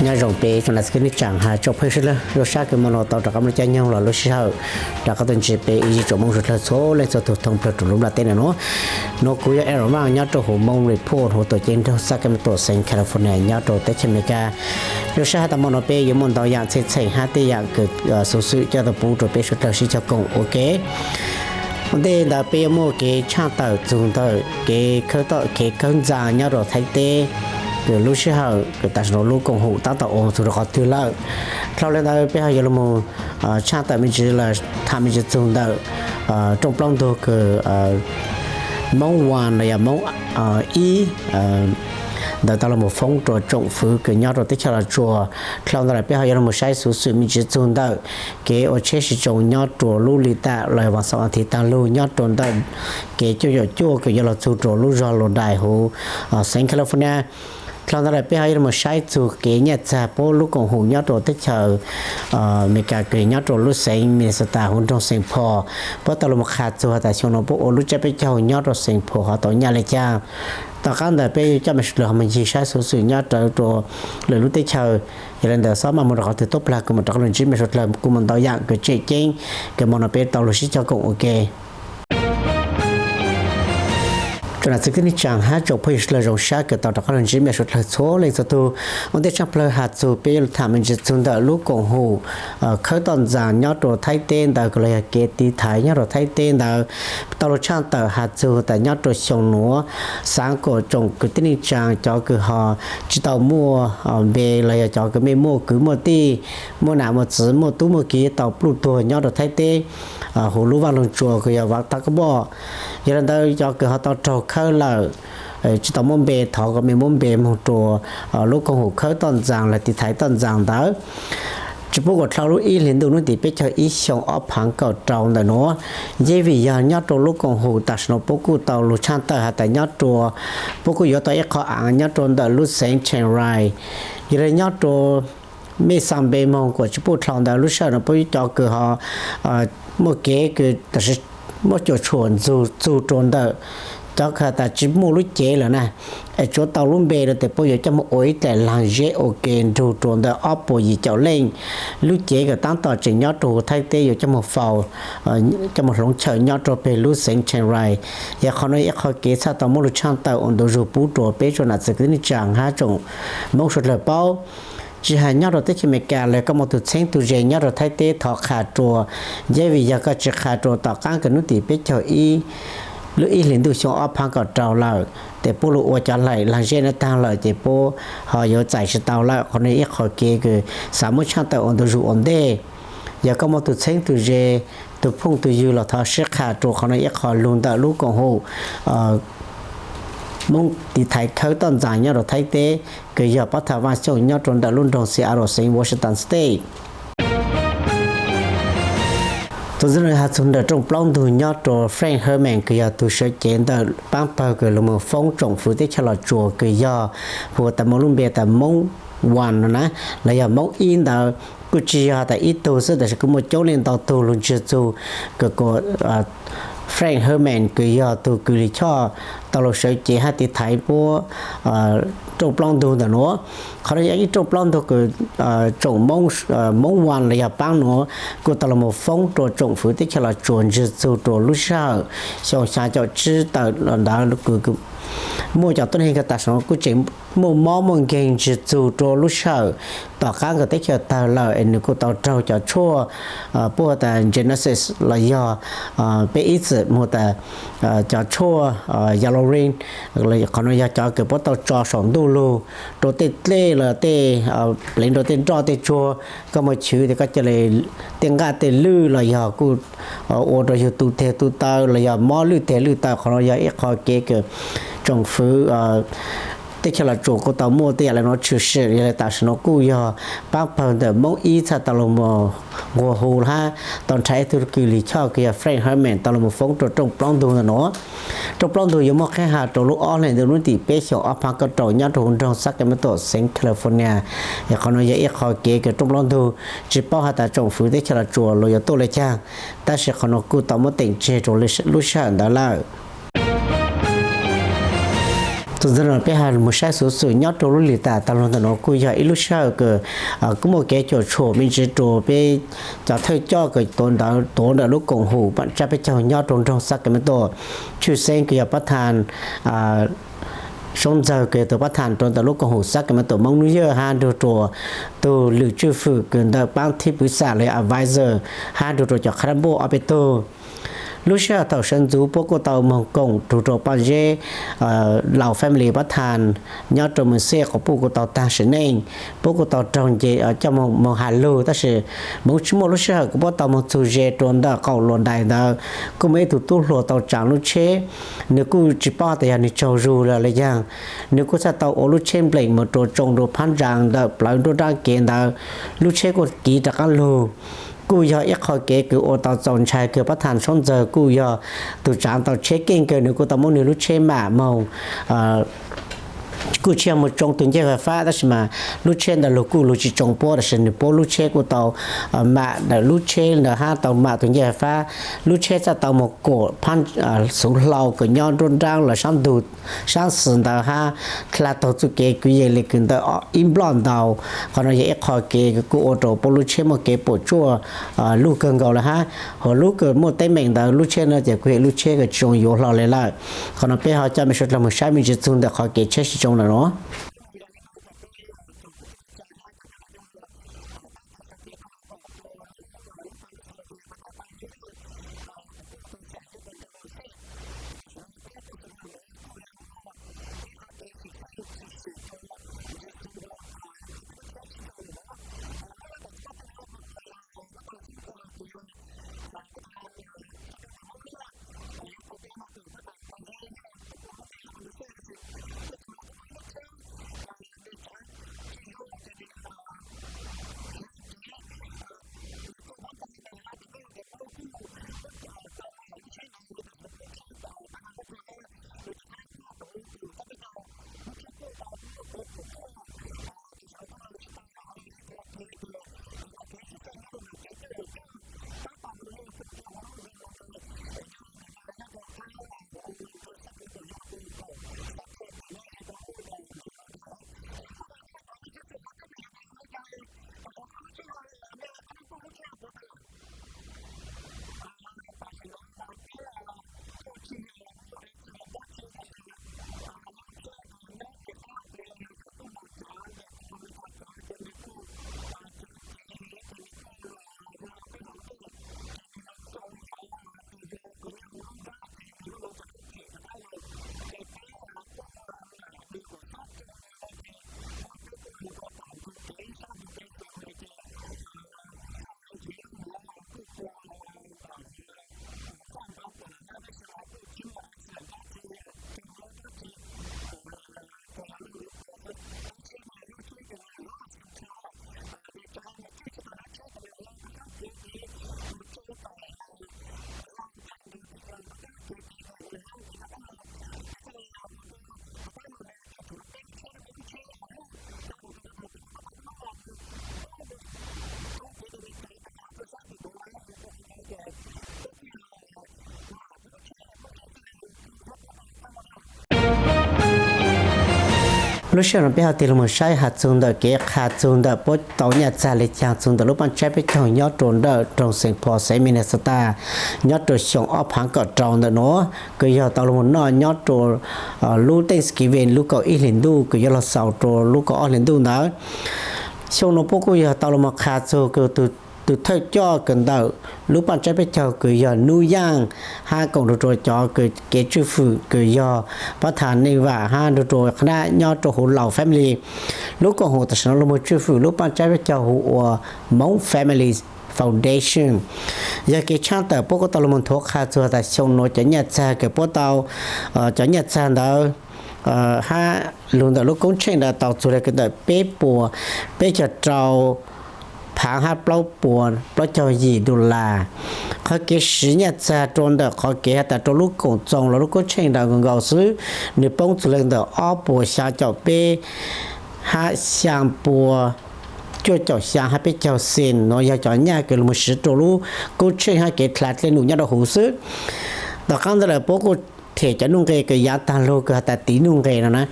Nyob zoo peb tsoom nam txiv kwv tij neej tsa hab tsoom phooj ywg sawv dlawg, zoo sab kws moog no tau rov qab muaj caij nyoog los lub sij hawm rov qab tuaj ntsib peb ib tsoom Moob sawv dlawg txhua leej txhua tug thoob plawg rua lub nplaj teb nuav. Nuav kuv yog Aaron Vaj nyob rua huv Moob Report huv tuam ceeb nroog Sacramento, xeev California nyob rua teb chaws Amelikas. Zoo sab has tas moog no peb yuav muaj ntau yaam txheej txheem hab tej yaam kws xuv xwm coj tau pub rua peb sawv dlawg sib cog koom ua ke. Ua ntej ntawd peb yuav muaj kev tshaaj tawm txug ntawm kev khawb toj kev khawb ntxa nyob rua Thaib teb kws lub sij hawm kws tam sim no lub koom haum tab tom ua txug rua qhov twg lawm. Dlhau le ntawd peb ho yuav lug moog tshaaj tawm me ntsis lawm, tham me ntsis txug ntawm rooj plaub ntug kws Moob One los yog Moob ib ntawd tau lug moog foob rua tsoom fwv kws nyob rua teb chaws Los Tsuas. Dlhau ntawd lawm peb ho yuav lug moog saib xuv xwm me ntsis txug ntawm kev ua tsheb siv tsoo nyob rua lub li tam los yog vas xaum as thiv taag lug nyob rua ntawm kev cuaj caum cuaj kws yuav lug txug rua lub zog Lodais huv xeev California. Dlhau ntawd lawm peb ho yuav lug moog saib txug kev nyaj txag puab lub koom haum nyob rua teb chaws Amelikas kws nyob rua lub xeev Minnesota huv nroog Saint Paul, puab tau lug moog qha txug has tas xyoo no puab ua lub tsab peb caug nyob rua Saint Paul ho tau nyaj le caag. Tom qaab ntawd peb coj mej sawv dlawg ho moog ncig saib xuv xwm nyob rawv rua lwm lub teb chaws. Yog le ntawd xob maj moog rua qhov twg tuab plag kws moog rov qab lug ntsib mej sawv dlawg kuj moog ntau yaam kws tseem ceeb kws moog no peb tau lug sib cog koom ua ke. Tsoom nam txiv kwv tij neej tsa hab tsoom phooj ywg sawv dlawg, zoo sab kws tau rov qab lug ntsib mej sawv dlawg txhua leej txhua tug. Ua ntej tshaaj plawg has txug peb yuav lug tham me ntsis txug ntawm lub koom haum khawb toj ntxas nyob rua Thaib teb ntawd kws los yog kev tiv thaiv nyob rua Thaib teb ntawd tau lug tshaaj tawm has txug tas nyob rua xyoo nuav, xaav kuas tsoom kwv tij neej tsa cov kws ho tsi tau muaj npe los yog cov kws mej muaj kwv muaj tij, muaj nam muaj txwv, muaj tub muaj kiv tau pluj tuag nyob rua Thaib teb huv lub vaaj loog tsua kws yog Vav Tab Kab Npoj. Yog le ntawd cov kws ho tau raug khawb lawm tsi tau muab npe, thov kom mej muab npe moog rua lub koom haum khawb toj ntxas los tiv thaiv toj ntxas ntawd tsi pub kuas dlhau lub ib hlis ntuj nub tim peb caug ib xyoo ob phaav kaum rau ntawm nuav. Yeej vim yog nyob rua lub koom haum tam sim no puab kuj tau lug tshaaj tawm has tas nyob rua, puab kuj yuav tau ib qho aav nyob rua ntawm lub xeev Chiang Rai. Yog le nyob rua mej xaa npe moog kuas tsi pub dlhau ntawd lub sij hawm no puab cov kws ho muaj kev kws tam sim muab cuam tshuam txug rua ntawm cov kws has tas tsi muaj lub cev lawm na, es tsuav tau lub npe lawm tes puab yuav coj moog ua ib daim laag zeb ua ke nrug rua ntawm ob puas yim caum leej. Lub cev kws taab tom tseem nyob rua huv Thaib teb yuav coj moog faus, coj moog hloov chaw nyob rua peg lub xeev Chiang Rai. Yog qhov no ib qho kev txhaj tau muab lug tshaaj tawm ua ntu zug pub rua peb tsoom nam txiv kwv tij neej tsa hab tsoom Moob sawv dlawg paub. Tsi has nyob rua teb chaws Amelikas los koj muaj tug txheeb tug ze nyob rua Thaib teb thov qha rua, yeej vim yog koj tsi qha rua tom qaab kws nub tim peb caug ib lub ib hlis ntuj xyoo ob phaav kaum rau lawm tes puab lug ua cov laim laag zeb nuav taag lawm ces puab ho yuav txais tsi tau lawm. Qhov no ib qho kev kws xaav muab tshaaj tawm ua ntu zug ua ntej. Yog koj muaj tug txheeb tug ze, tug phooj tug ywg los thov sib qha rua qhov no ib qho lug ntawm lub koom haum Moob tiv thaiv khawb toj ntxas nyob rua Thaib teb kws yog Pab Tha Vaj Xyooj nyob rua ntawm lub nroog Seattle xeev Washington State. Txuas ntxiv no has txug ntawm rooj plaub ntug nyob rua Frank Herman kws yog tug sawv cev ntawm paab pawg kws lug moog foob tsoom fwv teb chaws Los Tsuas kws yog hu tas moog lub npe tas Moob One no na, los yog Moob ib ntawd. Kuj tsi yog has tas ib tug xwb tab sis kuj muaj coob leej ntau tug lug ntsig txug kws kuas Frank Herman kws yog tug kws lis choj tau lug sawv cev hab tiv thaiv puab rooj plaub ntug ntawm nuav. Qhov no yog ib rooj plaub ntug kws tsoom Moob One los yog paab nuav kuj tau lug moog foob rua tsoom fwv teb chaws Los Tsuas ntsig txug rua lub sij hawm xyoo xyaa caum tsib tawm los ntawd kws muaj cov tuab neeg kws tam sim no kuj tseem muaj mob muaj nkeeg ntsig txug rua lub sij hawm tom qaab kws teb chaws tawg lawm es nwg kuj tau raug cov tshuaj puab hu tas Genesis los yog peb ib txwm hu tas cov tshuaj Yaloreen. Qhov no yog cov kws puab tau tso saum ntuj lug rua tej dlej los tej pleev rua tej nroj tej tsuag, koj moog chwv tes koj ca le tej nqaj tej lwj los yog kuj ua rua yug tu teg tu taw los yog mob lwj teg lwj taw. Qhov no yog ib qho kev kws tsoom fwv teb chaws Los Tsuas kuj tau muaj tej yaam le nuav tshwm sim. Yog le tam sim no kuj yog paab pawg ntawm Moob ib txhaj tau lug moog nquag hu hab tau nrhav ib tug kws lis choj kws yog Frank Herman tau lug moog foob rua rooj plaub ntug ntawm nuav. Rooj plaub ntug yuav muaj qheb ha rua lub ob hlis ntuj nub tim peb xyoo ob phaav kaum rau nyob rua huv nroog Sacramento xeev California. Yog qhov no yog ib qho kev kws rooj plaub ntug tsi paub has tas tsoom fwv teb chaws Los Tsuas lug yuav tuaj le caag, tab sis qhov no kuj tau muab teem tseg rua lub sij hawm ntawd lawm. Txuas ntxiv no peb ho mus saib xuv xwm nyob rau lub lim tam tas los ntawm no kuj yog ib lub sij hawm kws kuj muaj kev cuam tshuam me ntsis rau peb cov thawj coj kws tuav ntawv tuav ntawm lub koom haum pab tsab peb caug nyob rau nroog Sacramento, tshwj xeeb kws yog pab thas Soob Ntxawg kws yog tus pab thas rau ntawm lub koom haum Sacramento Moob Hnub Yawg hab nrug rua tug lwm tswj fwm kws ntawm paab thib pwv xam los yog advisor hab nrug rua cov qhab npuj ob peb tug. Lub sij hawm thaum sawv ntxuv puab kuj tau moog koom nrug rua Paj Zeb Laus family pab thas nyob rua Merced quas puj kuj tau taag sim neej. Puab kuj tau raug nce coj moog has lug tab sis Moob tsi muaj lub sij hawm kws puab tau moog txug ze rua ntawm qaum luas ntais ntawd, kuj muaj ib tug tub hluas tau tsaav lub tsheb, nwg kuj tsi paub tas yog nwg tsaug zug lawm los yaag, nwg kuj txhaj tau ua lub tsheb npleem moog rua tsoo rua phab ntsaa ntawm plawv nruab nraab kev ntawd, lub tsheb kuj kiv rov qaab lug. Kuj yog ib qho kev kws ua tau txaus ntshai kws pab thas Soob Ntxawg kuj yog tug tsaav tau tsheb keej kawg, nwg kuj tau muab nwg lub tsheb mam moog kuj tsi yog moog tsoo tug ncej fais fab tab sis mas lub tsheb ntawd lug kuj lug tsi tsoo puab tab sis nwg puab lub tsheb kuj tau mam ntawm lub tsheb ntawd hab tau mam tug ncej fais fab. Lub tsheb txhaj tau moog kuam phab xuv hlau kws nyob nruab nraab los saab ntug saab xwm ntawd hab dlha taug txuj kev kwv yees le kws ntawm ib nploj ntau. Qhov no yog ib qho kev kuj ua rua puab lub tsheb muaj kev puam tsuaj luj kawg nkaus le hab. Hos lub kws muaj teeb meem ntawd lub tsheb no ces kuj yog lub tsheb kws tsi zoo yuav hlo le lawm. Qhov no peb ho coj mej suav dlawg moog saib me ntsis txug ntawm qhov kev tsheb tsi tsoo ntawm no. Lub sij hawm no peb ho tig lug moog saib has txug ntawm kev qha txug ntawm puab tau nyaj txag le caag txug ntawm lub paaj tsaib peb caug nyob rua ntawm nroog Saint Paul xeev Minnesota nyob rua xyoo ob phaav kaum rau ntawm nuav, kws yog tau lug moog noj nyob rua lub Thanksgiving lub kaum ib hlis ntuj kws yuav lug xaus rua lub kaum ob hlis ntuj ntawd. Xyoo nuav puab kuj yog tau lug moog qha txug kws tug thawj coj kws ntawm lub paaj tsaib peb caug kws yog Nub Yaaj hab koom nrug rua cov kws kev tswj fwm kws yog pab thas Neej Vam hab nrug rua qhab nab nyob rua huv Laus family. Lub koom haum tam sim no lug moog tswj fwm lub paaj tsaib peb caug hu ua Moob Family Foundation. Yog kev tshaaj tawm puab kuj tau lug moog nthuav qha txug tas xyoo nuav cov nyaj txag kws puab tau, cov nyaj txag ntawd hab lug ntawm lub koob tsheej ntawd tau txug le kws ntawm peb puas peb caug rau phaav hab plaub puas plaub caug yim dollar. Qhov kev siv nyaj txag rua ntawm qhov kev has tas rua lub koom txoos los lub koob tsheej ntawd nkaus nkaus xwb, nwg poob txug le ntawm ob puas xyaa caum peb hab xyaa puas cuaj caum xyaa hab peb caug xees. Nuav yog cov nyaj kws lug moog siv rua lub koob tsheej hab kev dlha dlej num nyob rua huv xwb. Tom qaab ntawd lawm puab kuj them cov nuj nqes kws yaav taag lug kws has tas tiv nuj nqes no na,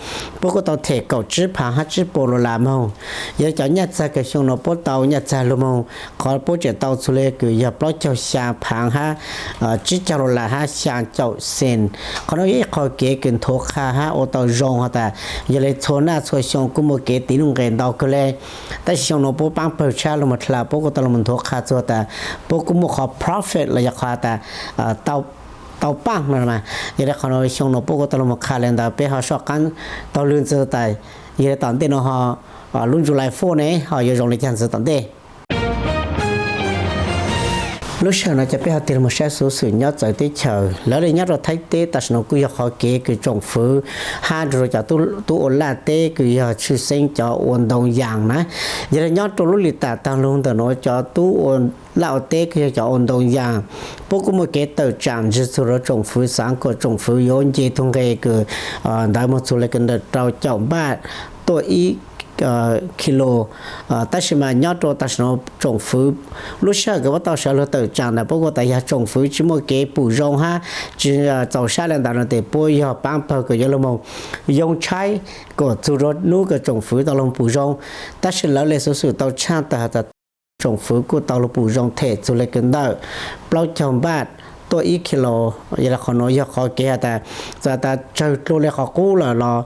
puab kuj tau them kaum tsib phaav hab tsib puas dollar moog. Yog cov nyaj txag kws xyoo no puab tau nyaj txag lug moog, qhov puab tseem tau txug le kws yog plaub caug xyaa phaav hab tsib caug dollar hab xyaa caum xees. Qhov no yog ib qho kev kws nthuav qha hab ua tau zoo has tas yog le txhua naj txhua xyoo kuj muaj kev tiv nuj nqes ntau kawg le. Tab sis xyoo no puab paab pawg tshab lug moog dlha, puab kuj tau lug moog nthuav qha txug tas puab kuj muaj qhov profit los yog qhov tas tau paaj no. Yog le qhov no xyoo no puab kuj tau lug moog qha le ntawd, peb ho soj qaab taug lw ntxiv tas yog le tom ntej no ho lub July four ne ho yuav zoo le caag ntxiv tom ntej. Lub sij hawm no cov peb ho tig lug moog saib xuv xwm nyob txawv teb chaws. Lawv le nyob rua Thaib teb tam sim no kuj yog qhov kev kws tsoom fwv hab nrug rua cov tub ua laj teb kws yog tshwj xeeb cov ua ntoo yaas na. Yog le nyob rua lub lim tam taag lug ntawm nuav cov tub ua laj ua teb kws yog cov ua ntoo yaas, puab kuj muaj kev tawm tsaam ntsig txug rua tsoom fwv, xaav kuas tsoom fwv yuav nce tug nqe kws ntawd moog txug le kws ntawm rau caum npaj tuaj ib kilo. Tab sis mas nyob rua tam sim no tsoom fwv lub sij hawm kws puab tau sawv lug tawm tsaam ntawd puab kuj tas yog tsoom fwv tsis muaj kev pum zoo hab tsis txaus sab le ntawd no tes puab yog paab pawg kws yuav lug moog yoo tshaib kuas txug rua nub kws tsoom fwv tau lug pum zoo. Tab sis lawv le xuv xwm tau tshaaj tawm has tas tsoom fwv kuj tau lug pum zoo them txug le kws ntawm plaub caug npaj tuaj ib kilo. Yog le qhov nuav yog qhov kev has tas txawm tas tsawg dlua le qhov qub lawm los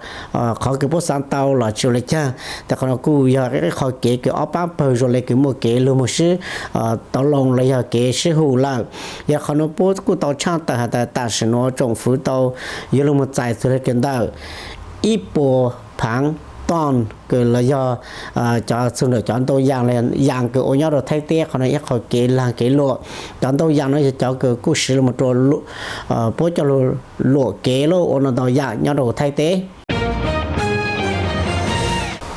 qhov kws puab xaav tau los tsis ua le caag, tes qhov no kuj yog ib qho kev kws ob paab pawg zoo le kws muaj kev lug moog sib tov loo los yog kev sib hu lawm. Yog qhov nuav puab kuj tau tshaaj tawm has tas tam sim nuav tsoom fwv tau yuav lug moog txais txug le kws ntawm ib puas phaav ton kws los yog cov txug ntawm cov ntoo yaas, yaas kws ua nyob rua Thaib teb. Qhov no ib qho kev laag kev luam. Cov ntoo yaas no yog cov kws kuj siv lug moog rua puab coj lug luam kev lub ua ntoo yaas nyob rua huv Thaib teb.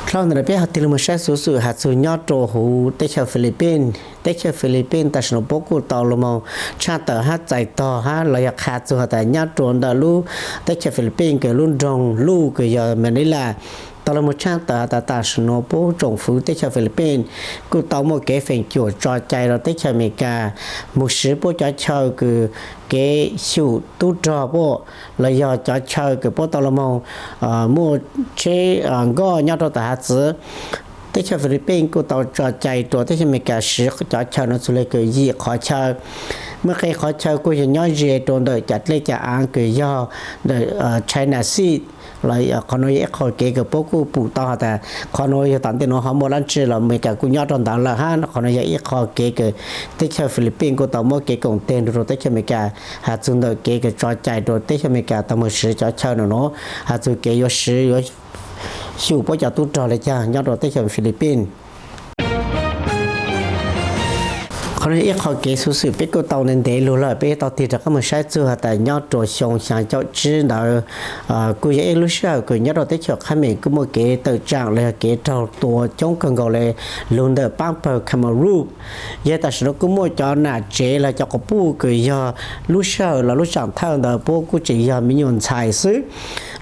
Dlhau ntawm no peb ho tig lug moog saib xuv xwm has txug nyob rua huv teb chaws Philippines. Teb chaws Philippines tam sim nuav puab kuj tau lug moog tshaaj tawm hab txais tog hab los yog qha txug has tas nyob rua ntawm lub teb chaws Philippines kws lub nroog luj kws yog Manila, tau lug moog tshaaj tawm has tas tam sim nuav puab tsoom fwv teb chaws Philippines kuj tau muaj kev feem cuam tso cai rua teb chaws Amelikas moog siv puab cov chaw kws kev xyum tub rog puab los yog cov chaw kws puab tau lug moog muaj tsheb nkoj nyob rua tom hav txwv. Teb chaws Philippines kuj tau tso cai rua teb chaws Amelikas siv cov chaw no txug le kws yim qhov chaw. Muaj qee qhov chaw kuj yog nyob ze rua ntawm cov dlej cov aav kws yog ntawm China Sea. Qhov no yog ib qho kev kws puab kuj pum tau has tas qhov nuav yog tom ntej nuav ho muaj dlaab tsi los Amelikas kuj nyob rua ntawd lawm hab. Qhov no yog ib qho kev kws teb chaws Philippines kuj tau muab kev koom teg nrug rua teb chaws Amelikas has txug ntawm kev kws tso cai rua teb chaws Amelikas tau moog siv cov chaw nuav nuav has txug kev yuav siv yuav xyum puab cov tub rog le caag nyob rua teb chaws Philippines. Qhov no yog ib qho kev xuv xwm peb kuj tau ntev ntev lug lawm, peb tau tig rov qab moog saib txug has tas nyob rua xyoo xyaa caum tsib ntawd kuj yog ib lub sij hawm kws nyob rua teb chaws Qhab Meem kuj muaj kev tawm tsaam los yog kev raug tua coob kawg nkaus le lug ntawm paab pawg Khmer Rouge. Yog tam sim nuav kuj muaj cov nam tsev los cov quas puj kws yog lub sij hawm los lub saam thawj ntawd puab kuj tseem yog me nyuam ntxhais xwb.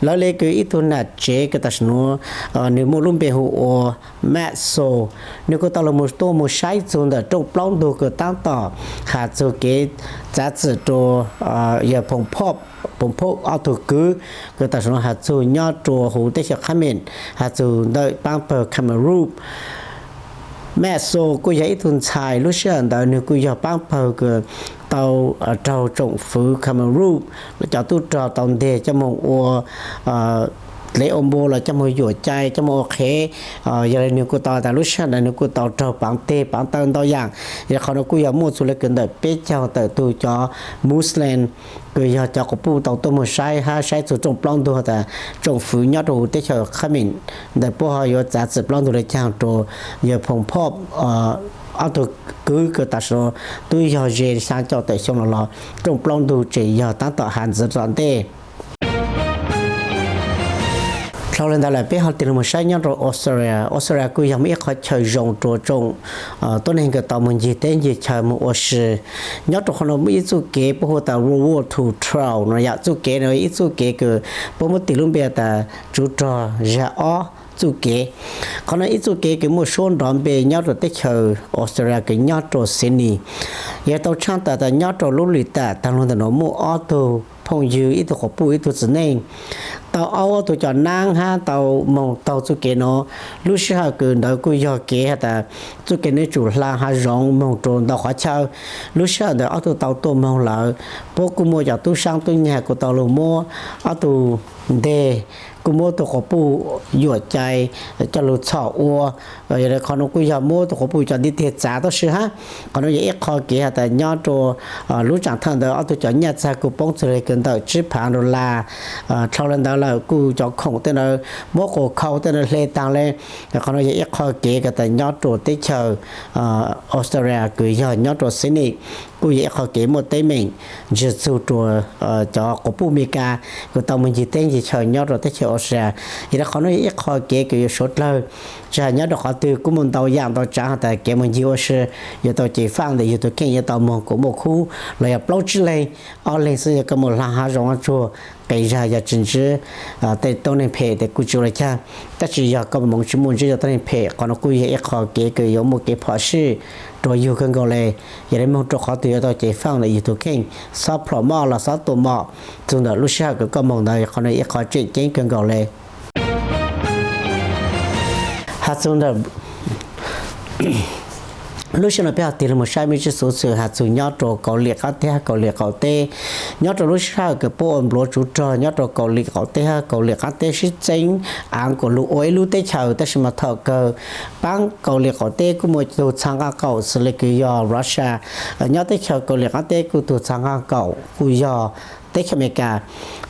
Lawv le kws ib tug nam tsev kws tam sim nuav nwg muaj lub npe hu ua Maxo, nwg kuj tau lug moog tuaj moog saib txug ntawm rooj plaub ntug kws taab tom has txug kev txav txim rua yawg Phoom Phom, Phoom Phom ob tug kwv kws tam sim nuav has txug nyob rua huv teb chaws Qhab Meem, has txug ntawm paab pawg Khmer Rouge. Maxo kuj yog ib tug ntxhais lub sij hawm ntawd nwg kuj yog paab pawg kws tau raug tsoom fwv Khmer Rouge cov tub rog tau nteg coj moog ua dlev ua npua los coj moog yuam cai coj moog ua qhev. Yog le nwg kuj tau tas lub sij hawm ntawd nwg kuj tau raug paav teg paav taw ntau yaam. Yog qhov nuav kuj yog muaj txug le kws ntawm peb caug tawm tug cov Muslim kws yog cov quas puj tau tuaj moog saib hab saib txug rooj plaub ntug tas tsoom fwv nyob rua huv teb chaws Qhab Meem ntawm puab ho yuav txav txim plaub ntug le caag rua yawg Phoom Phom ob tug kwv kws tam sim nuav tub yog ze xyaa caum tawm xyoo los los rooj plaub ntug tseem yog taab tom has ntxiv tom ntej. Dlhau le ntawd lawm peb ho tig lug moog saib nyob rua Australia. Australia kuj yog muaj ib qhov chaw zoo rua tsoom tuab neeg kws tau moog ncig teb ncig chaw moog ua si. Nyob rua qhov nuav muaj ib txuj kev puab hu tas World War Two Trail no yom. Txuj kev no ib txuj kev kws puab muab tis lub npe tas tsuv rog zag ob txuj kev. Qhov no ib txuj kev kws muaj suab nrov npe nyob rua teb chaws Australia kws nyob rua Sydney. Yog tau tshaaj tawm tas nyob rua lub lim tam taag lug ntawm nuav muaj ob tug phooj ywg, ib tug quas puj, ib tug txiv neej, tau aub ob tug cov nab hab tau moog taug txuj kev nuav. Lub sij hawm kws ntawd kuj yog kev has tas txuj kev nwg tsum hla hav zoov moog rua ntau qhov chaw. Lub sij hawm ntawd ob tug tau tuaj moog lawm, puab kuj muaj cov tub saab tub nyag kuj tau lug muab ob tug nteg, kuj muab tug quas puj yuam cai coj lug txhom ua. Yog le qhov nuav kuj yog muab tug quas puj cov ntiv tiag txav tab sis hab qhov nuav yog ib qho kev has tas nyob rua lub tsaam thawj ntawd ob tug cov nyaj txag kuj poob txug le kws ntawm tsib phaav dollar. Dlhau le ntawd lawm kuj cov khoom tej ntawd muab quas khau tej ntawd hle taag le. Qhov nuav yog ib qho kev has tas nyob rua teb chaws Australia kws yog nyob rua Sydney, kuj yog ib qho kev muaj teeb meem ntsig txug rua cov quas puj Amelikas kws tau moog ncig teb ncig chaw nyob rua teb chaws Australia. Yog le qhov nuav yog ib qho kev kws yuav suav dlawg, tsi has nyob rua qhov twg kuj muaj ntau yaam ntau tsaav has tas kev moog ncig ua si yuav tau ceev faaj ntawm yug tug kheej yuav tau moog kuas muaj khub los yog plaub tsib leeg, ob leeg xwb yog koj moog hla hav zoov tsuag, qee zag yog tsi ntsib tej tuab neeg phem tes kuj tsi ua le caag, tab sis yog koj moog tsi muaj ntsib cov tuab neeg phem, qhov nuav kuj yog ib qho kev kws yuav muaj kev phom sij rua yug kawg nkaus le. Yog le moog rua qhov twg yuav tau ceev faaj ntawm yug tug kheej, xob plhom moj los xob tua mom txug ntawm lub sij hawm kws koj moog ntawd, qhov nuav yog ib qho tseem ceeb kawg nkaus le. Has txug ntawm lub sij hawm no peb ho tig lug moog saib me ntsis xuv xwm has txug nyob rua Kaus Lim qaab teb hab Kaus Lim qaum teb. Nyob rua lub sij hawm kws puab ua npluav tsuv rog nyob rua Kaus Lim qaum teb hab Kaus Lim qaab teb sib txeeb aav kuas lug ua ib lub teb chaws, tab sis mas thaum kawg paab Kaus Lim qaum teb kuj muaj tug txha nqaj qaum xws le kws yog Russia, nyob teb chaws Kaus Lim qaab teb kuj tug txha nqaj qaum kuj yog teb chaws Amelikas.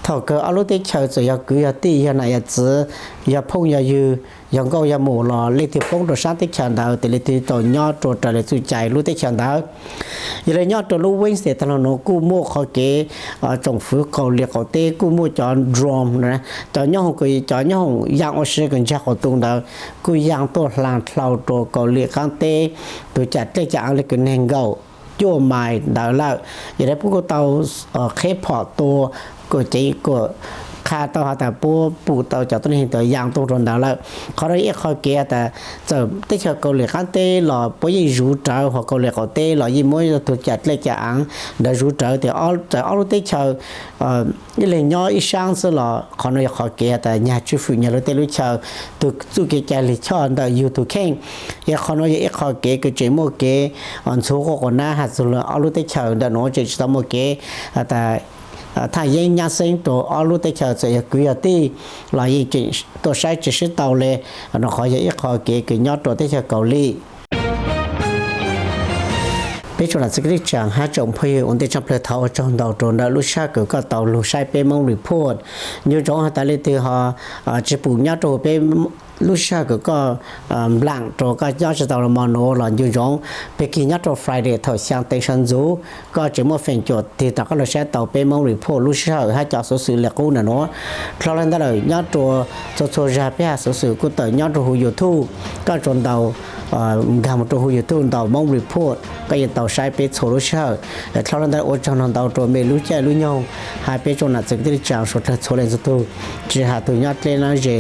Thaum kawg ob lub teb chaws txawm yog kwv yog tij, yog nam yog txwv, yog phooj yog ywg, yog nkauj yog muam los leej twg poob rua saab teb chaws ntawd tes leej twg tau nyob rua raws le txuj cai lub teb chaws ntawd. Yog le nyob rua lub Wednesday taag lug nuav kuj muaj qhov kev tsoom fwv Kaus Lim qaum teb kuj muaj cov drone, cov nyob hoom, cov nyob hoom yaa ua si kws ntsag quas tu ntawd kuj yaa tuaj hla dlhau rua Kaus Lim qaab teb tug cam dlej cam aav le kws neeg nkaum cuaj mais ntawd lawm. Yog le puab kuj tau qheb phom tua kuas ceev kuas qha tau has tas puab pum tau cov tuab neeg ntawd yaa tuaj rua ntawd lawm. Qhov nuav yog ib qho kev has tas txawm teb chaws Kaus Lim qaab teb los puab yeej zuv rawv, hos Kaus Lim qaum teb los yeej muab tug cam dlej cam aav ntawd zuv rawv tes txawm ob lub teb chaws ib leeg nyob ib saab xwb los qhov nuav yog qhov kev has tas nyag tswj fwm nyag lub teb lub chaw, tug txuj kev cai lig choj ntawm yug tug kheej. Yog qhov nuav yog ib qho kev kws tseem muaj kev ntxhuv quas quas nab has txug le ob lub teb chaws ntawm nuav tseem tsi tau muaj kev has tas thaj yeeb nyab xeeb rua ob lub teb chaws txawm yog kwv yog tij los yeej tseem tuaj saib tsi sib tau le. Nuav qhov yog ib qho kev kws nyob rua teb chaws Kaus Lim. Peb tsoom nam txiv kwv tij tsaam hab tsoom phooj ywg ua ntej tshaj plawg thov ua tsaug ntau rua ntawm lub sij hawm kws koj tau lug saib peb Moob Report. Nco ntsoov has tas leej twg ho tsi pum nyob rua huv peb lub sij hawm kws koj nplaam rua koj nyob tsi tau le mo nuav los nco ntsoov peg kig nyob rua Friday thaum xyaa teev sawv ntxuv koj tseem muaj feem cuam tig tom koj lug saib tau peb Moob Report lub sij hawm hab cov xuv xwm le qub ntawm nuav. Dlhau le ntawd lawm nyob rua txhua txhua zag peb has xuv xwm kuj tawm nyob rua huv YouTube, koj tsuas ntaus nkag mus rua huv YouTube ntaus Moob Report koj yeej tau saib peb txhua lub sij hawm. Dlhau le ntawd ua tsaug ntau rua mej lub caij lub nyoog hab peb tsoom nam txiv kwv tij tsaam suav dlawg txhua leej txhua tug, tsi has tug nyob dleb nab ze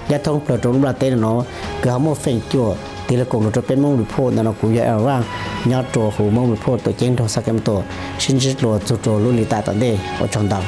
nyob thoob plawg rua lub nplaj teb nuav kws ho muaj feem cuam tig lug koom lug rua peb Moob Report ntawm nuav. Kuv yog Aaron nyob rua huv Moob Report tuam ceeb nraug Sacramento, sib ntsib dlua txug rua lub li tam tom ntej, ua tsaug ntau.